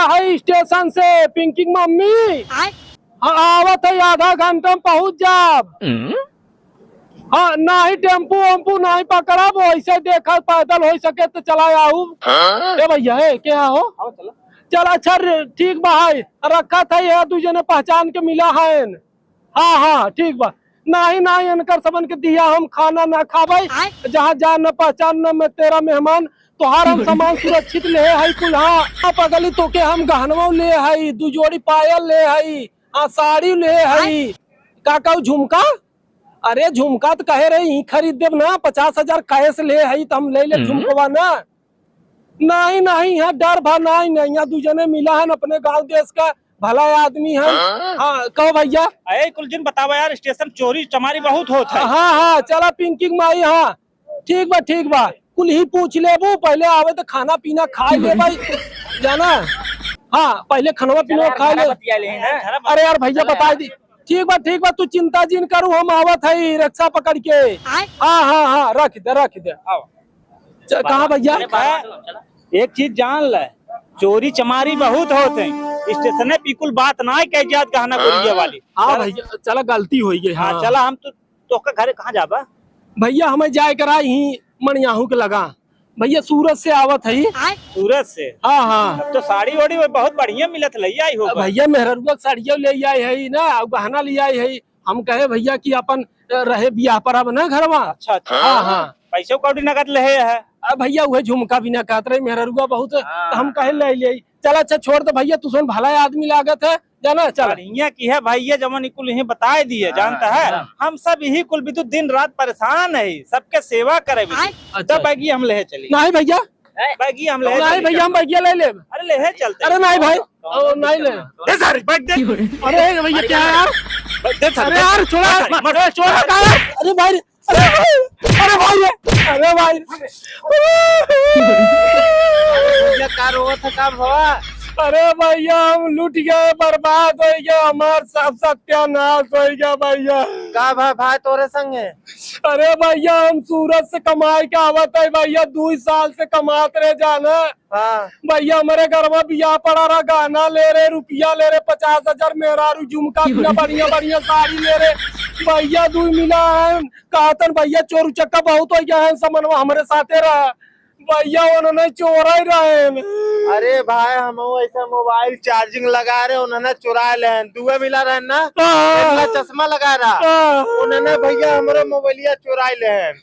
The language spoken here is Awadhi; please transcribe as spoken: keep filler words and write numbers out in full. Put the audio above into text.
है स्टेशन से, पिंकी की मम्मी। आय? हाँ, आवत है, आधा घंटा में पहुँच जाब। हम्म? हाँ, नाही टेम्पू वेम्पू नाही पकड़ब, वैसे देखा पैदल हो सके तो चला आऊ। हाँ? ए भैया, ए, क्या हो? आओ, चला। चला, अच्छा, रे, ठीक बा, है, रखा था, यह दू जने पहचान के मिला है। हाँ, हाँ, ठीक बा। नाही, नाही, इनकर सबन के दिया हम खाना ना खाबै। आय। जहाँ जान न पहचान न मैं तेरा मेहमान, तोहार हम सामान सुरक्षित ले है कुल। हाँ, हाँ, पगली तोके हम गहनवा ले है, दू जोड़ी पायल ले है, हाँ, साड़ी ले है। आय। का कहू झुमका? अरे झुमका तो कहे रहे ई खरीद देब ना, पचास हजार कैश ले है तो हम ले ले हम्म। झुमकवा ना। नाही, नाही, यहाँ डर भा नाही, नाही, यहाँ दू जने मिला है अपने गाँव देश का भला आदमी है। हाँ? हाँ, कहो भैया। अरे कुल जिन बतावा यार, स्टेशन चोरी चमारी बहुत होत है। हाँ, हाँ, चला पिंकी के माई, हाँ, ठीक बा, ठीक बा, कुल ही पूछ लेबू, पहले आवे तो खाना पीना खा ले भाई, जाना। हाँ, पहले खाना पीना खा ले। अरे यार भैया, बता दी, ठीक बा, ठीक बा, तू चिंता जिन करू, हम आवत है रिक्शा पकड़ के। आय? हाँ, हाँ, हाँ, रख दे, रख दे। आओ। च-, कहाँ भैया? अरे बाबा, चला। एक चीज जान ले, चोरी चमारी बहुत होत है। स्टेशने पे कुल बात ना कह जात गहना गुरिया वाली। हाँ भैया, चला गलती हो गई। हाँ, हाँ। चला हम तो, तो का घरे कहाँ जाबा? भैया हमें जाए करा ही मणियाहू के लगा। भैया सूरत से आवत है। सूरत से? हाँ, हाँ। अब तो साड़ी ओड़ी बहुत बढ़िया मिलत, ले आई हो। भैया मेहररुआ के साड़िया ले आई है ना, और गहना ले आई है। हम कहे भैया कि अपन, अ, रहे बियाह पर अब ना घरवा। अच्छा, अच्छा। हाँ, हाँ। पैसे कौड़ी नगद ले है? अब भैया उहे झुमका भी ना कहत रहे, मेहररुआ बहुत, हाँ। तो हम कहे ले ले। चल अच्छा छोड़ दे भैया, तू सुन भला आदमी लागत है, जाना चल। बढ़िया की है भैया, जवन कुल यहीं बताए दिए, हाँ, जानता है? हाँ। हम सब यही कुल भी तो दिन रात परेशान है, सबके सेवा करे भी। अच्छा। तब बैगी हम ले चली। नहीं भैया, बैगी हम ले नहीं चली। भैया, हम बैगिया ले लेब। अरे ले चलते। अरे नहीं भाई, ओ, नहीं ले। दे सारी, बैग दे। अरे भैया, क्या है यार? बैग दे सारी, अरे बैग यार, दे। छोड़ा। अरे छोड़ा, कहाँ है? अरे भाई, अरे भाई, अरे भाई, अरे भाई। भैया, का रोवत है, का भवा? अरे भैया, हम लुट गए, बर्बाद हो गया, हमार सब सत्यानाश हो गया भैया। का भा-, भाई तोरे संगे? अरे भैया, हम सूरत से कमाए के आवत है भैया, दू साल से कमात रहे जाना। हाँ। भैया, हमरे घरवा बियाह पड़ा रहा, गहना ले रहे, रुपया ले रहे, पचास हजार, मेहरारू झुमका बिना बढ़िया बढ़िया साड़ी ले रहे। भैया, दू मिला है, कहतन भैया, चोर उचक्का बहुत हो गया है, समनवा हमरे साथे रहा। भैया, उन्होंने चोरा ही रहे। अरे भाई, हम ऐसा मोबाइल चार्जिंग लगा रहे, उन्होंने चुरा ले हैं। दुए मिला रहे ना, हाँ। इतना चश्मा लगा रहा। हाँ। उन्होंने भैया हमरे मोबाइलिया चुरा ले हैं।